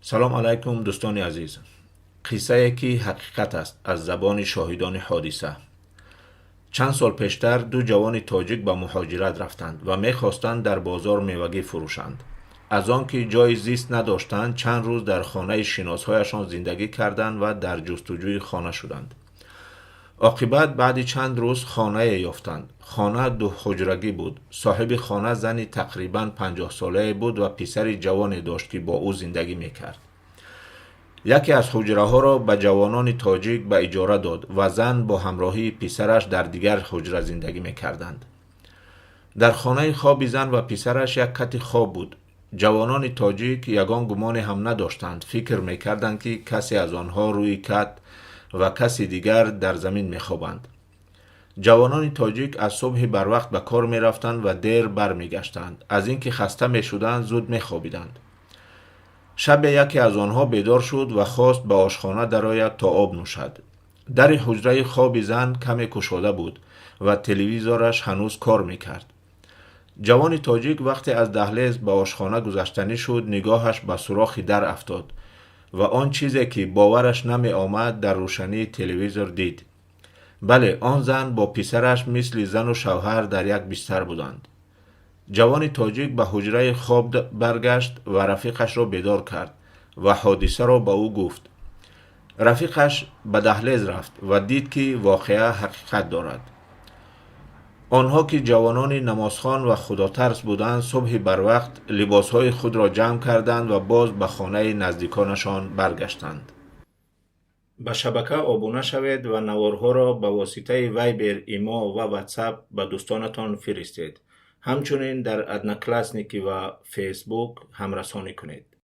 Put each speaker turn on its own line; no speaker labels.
Салом алайкум, дӯстони азиз. Қиссае, ки ҳақиқат аст, аз забони шоҳидони ҳодиса. Чанд сол пештар ду ҷавони тоҷик ба муҳоҷират рафтанд ва мехостанд дар бозор мевагӣ фурӯшанд. Аз он ки ҷойи зист надоштанд, чанд рӯз дар хонаи шиносҳояшон зиндагӣ карданд ва дар ҷустуҷӯи хона шуданд. Оқибат, баъди чанд рӯз хонае ёфтанд. Хона дуҳуҷрагӣ буд. Соҳиби хона зани тақрибан 50-солае буд ва писари ҷавоне дошт, ки бо ӯ зиндагӣ мекард. Яке аз ҳуҷраҳоро ба ҷавонони тоҷик ба иҷора дод ва зан бо ҳамроҳии писараш дар дигар ҳуҷра зиндагӣ мекарданд. Дар хонаи хоби зан ва писараш як кати хоб буд. Ҷавонони тоҷик ягон гумоне ҳам надоштанд, фикр мекарданд, ки касе аз онҳо рӯи кат ва каси дигар дар замин мехобанд. Ҷавонони тоҷик аз субҳи барвақт ба кор мерафтанд ва дер бармегаштанд. Аз ин ки хаста мешуданд, зуд мехобиданд. Шабе яке аз онҳо бедор шуд ва хост ба ошхона дарояд, то об нӯшад. Дари ҳуҷраи хоби зан каме кушода буд ва телевизораш ҳанӯз кор мекард. Ҷавони тоҷик вақте аз даҳлез ба ошхона гузаштанӣ шуд, нигоҳаш ба сурохи дар афтод ва он чизе, ки бовараш намеомад, дар рӯшании телевизор дид. Бале, он зан бо писараш мисли зану шавҳар дар як бистар буданд. Ҷавони тоҷик ба ҳуҷраи хоб баргашт ва рафиқашро бедор кард ва ҳодисаро ба ӯ гуфт. Рафиқаш ба даҳлез рафт ва дид, ки воқеа ҳақиқат дорад. Онҳо, ки ҷавонони намозхон ва худотарс буданд, субҳи барвақт либосҳои худро ҷамъ карданд ва боз ба хонаи наздиконашон баргаштанд. Ба шабака обуна шавед ва наворҳоро ба воситаи Вайбер, Имо ва Ватсап ба дӯстонатон фиристед. Ҳамчунин дар Одноклассники ва Фейсбук ҳамрасонӣ кунед.